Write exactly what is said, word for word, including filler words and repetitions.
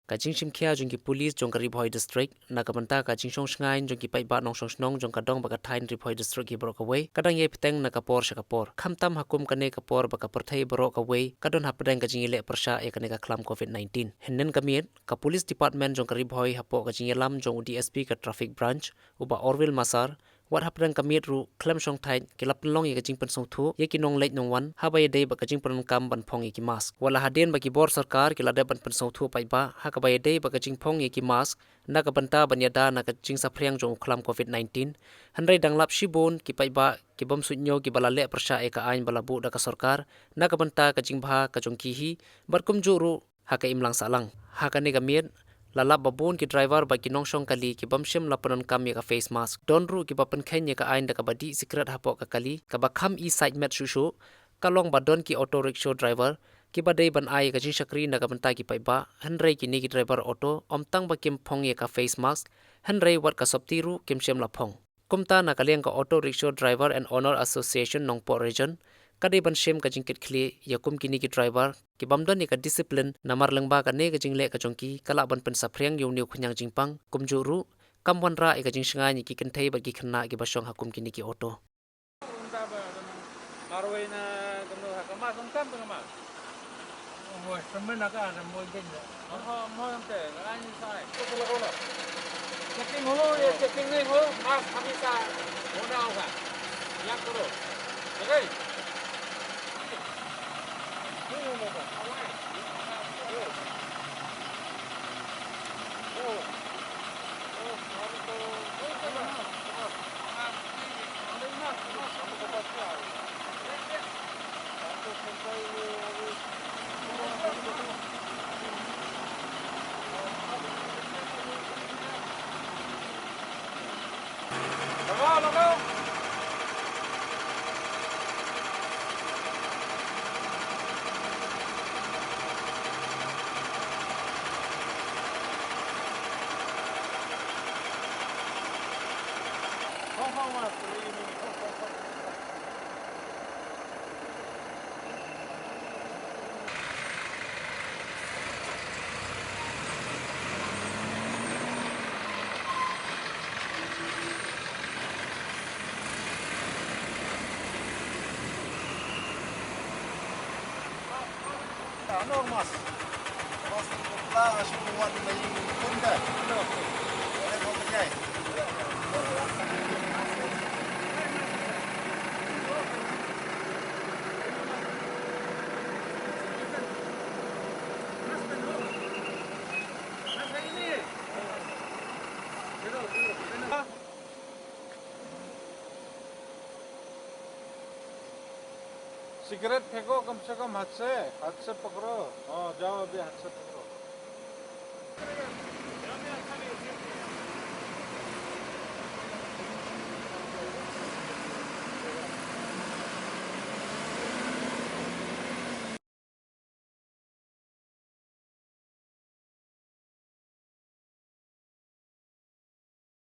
Ka jingshim khia jong ki pulit jong ka Ri Bhoi District na ka bynta ka jingshong shngaiñ jong ki paidbah nongshong shnong jong ka dong bad ka thaiñ Ri Bhoi District hi baroh kawei ka dang ïai bteng na ka por sha ka por. Khamtam ha kum kane ka por ba ka pyrthei baroh kawei ka don hapdeng ka jingïaleh pyrshah ïa kane ka khlam covid nineteen. Hynnin ka miet, ka Police Department jong ka Ri Bhoi hapoh ka jingïalam jong u D S P ka Traffic Branch, u Bah Orville Masar, wat hapdeng ka miet ruh khlem shong thait ki la pynlong ïa ka jingpynsngewthuh ïa ki nongleit nongwan haba ïadei bad ka jingpyndonkam ban phong ïa ki mask. Wat la hadien ba ki bor sorkar ki la dep ban pynsngewthuh paidbah ha kaba ïadei bad ka jingphong ïa ki mask na ka bynta ban ïada na ka jingsaphriang jong u khlam covid nineteen, hynrei dang lap shibun ki paidbah ki bym suidñiew kiba la leh pyrshah ïa ka aiñ ba la buh da ka sorkar na ka bynta ka jingbha ka jong ki hi bad kumjuh ruh ha ka imlang sahlang. Ha kane ka miet, la lap ba bun ki driver bad ki nongshong kali ki bym shym la pyndonkam ïa ka face mask. Don ruh kiba pynkheiñ ïa ka aiñ da kaba dih sikret hapoh ka kali. Kaba kham i sait met shuh shuh ka long ba don ki auto rickshaw driver kiba dei ban ai ïa ka jingshakri na ka bynta ki paidbah, hynrei kine ki driver auto ym tang ba kim phong ïa ka face mask, hynrei wat ka sopti ruh kim shym la phong. Kumta na ka liang ka Auto Rickshaw Driver and Owner Association Nongpoh Region ka dei ban shim ka jingkitkhlieh ïa kum kine ki driver ki bym don ïa ka discipline, namar lyngba kane ka jingleh ka jong ki ka lah ban pynsaphriang ïa une u khñiang jingpang, kumjuh ruh kam wanrah ïa ka jingshngaiñ ïa ki kynthei bad ki khynnah kiba shong ha kum kine ki auto. Marwei na kumno ha ka mas, ym kam ka mas. Mo, temen na ka, na mo jin na. Mo, mo, ym te, na ni sai. Checking ho, ye checking nahi ho, mask hamesha hona hoga. Yaad karo. Okay? सिगरेट फेंको कम से कम हाथ से, हाथ से पकड़ो। हाँ, जाओ अभी हाथ से पकड़ो।